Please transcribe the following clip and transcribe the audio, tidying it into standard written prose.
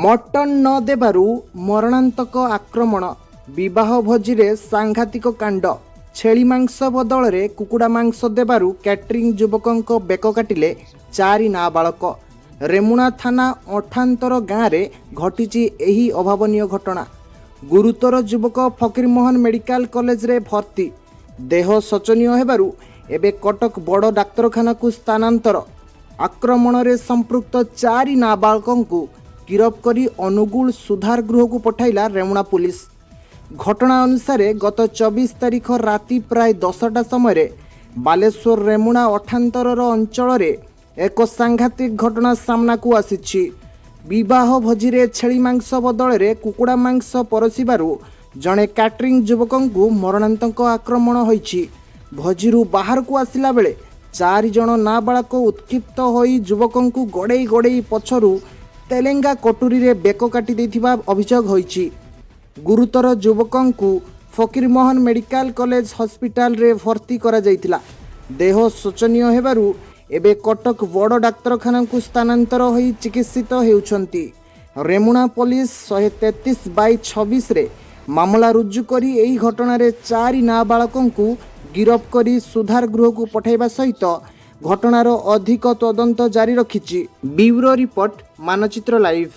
Mutton ନ ଦେବାରୁ ମରଣାନ୍ତକ ଆକ୍ରମଣ। ବିବାହ ଭୋଜିରେ ସାଂଘାତିକ କାଣ୍ଡ। ଛେଳି ମାଂସ ବଦଳରେ କୁକୁଡ଼ା ମାଂସ ଦେବାରୁ କ୍ୟାଟରିଂ ଯୁବକଙ୍କ ବେକ କାଟିଲେ ଚାରି ନାବାଳକ। ରେମୁଣା ଥାନା ଅଠାନ୍ତର ଗାଁରେ ଘଟିଛି ଏହି ଅଭାବନୀୟ ଘଟଣା। ଗୁରୁତର ଯୁବକ ଫକୀରମୋହନ ମେଡିକାଲ କଲେଜରେ ଭର୍ତ୍ତି। ଦେହ ଶୋଚନୀୟ ହେବାରୁ ଏବେ କଟକ ବଡ଼ ଡାକ୍ତରଖାନାକୁ ସ୍ଥାନାନ୍ତର। ଆକ୍ରମଣରେ ସମ୍ପୃକ୍ତ ଚାରି ନାବାଳକଙ୍କୁ ଗିରଫ କରି ଅନୁଗୁଳ ସୁଧାର ଗୃହକୁ ପଠାଇଲା ରେମୁଣା ପୁଲିସ। ଘଟଣା ଅନୁସାରେ, ଗତ 24 ତାରିଖ ରାତି ପ୍ରାୟ 10ଟା ସମୟରେ ବାଲେଶ୍ୱର ରେମୁଣା ଅଠାନ୍ତରର ଅଞ୍ଚଳରେ ଏକ ସାଂଘାତିକ ଘଟଣା ସାମ୍ନାକୁ ଆସିଛି। ବିବାହ ଭୋଜିରେ ଛେଳି ମାଂସ ବଦଳରେ କୁକୁଡ଼ା ମାଂସ ପରସିବାରୁ ଜଣେ କ୍ୟାଟରିଂ ଯୁବକଙ୍କୁ ମରଣାନ୍ତକ ଆକ୍ରମଣ ହୋଇଛି। ଭୋଜିରୁ ବାହାରକୁ ଆସିଲା ବେଳେ ଚାରି ଜଣ ନାବାଳକ ଉତ୍କ୍ଷିପ୍ତ ହୋଇ ଯୁବକଙ୍କୁ ଗୋଡ଼େଇ ଗୋଡ଼େଇ ପଛରୁ ତେଲେଙ୍ଗା କଟୁରୀରେ ବେକ କାଟି ଦେଇଥିବା ଅଭିଯୋଗ ହୋଇଛି। ଗୁରୁତର ଯୁବକଙ୍କୁ ଫକୀରମୋହନ ମେଡିକାଲ କଲେଜ ହସ୍ପିଟାଲରେ ଭର୍ତ୍ତି କରାଯାଇଥିଲା। ଦେହ ଶୋଚନୀୟ ହେବାରୁ ଏବେ କଟକ ବଡ଼ ଡାକ୍ତରଖାନାକୁ ସ୍ଥାନାନ୍ତର ହୋଇ ଚିକିତ୍ସିତ ହେଉଛନ୍ତି। ରେମୁଣା ପୋଲିସ 133/26ରେ ମାମଲା ରୁଜୁ କରି ଏହି ଘଟଣାରେ ଚାରି ନାବାଳକଙ୍କୁ ଗିରଫ କରି ସୁଧାର ଗୃହକୁ ପଠାଇବା ସହିତ ଘଟଣାର ଅଧିକ ତଦନ୍ତ ଜାରି ରଖିଛି। ବ୍ୟୁରୋ ରିପୋର୍ଟ, ମାନଚିତ୍ର ଲାଇଭ୍।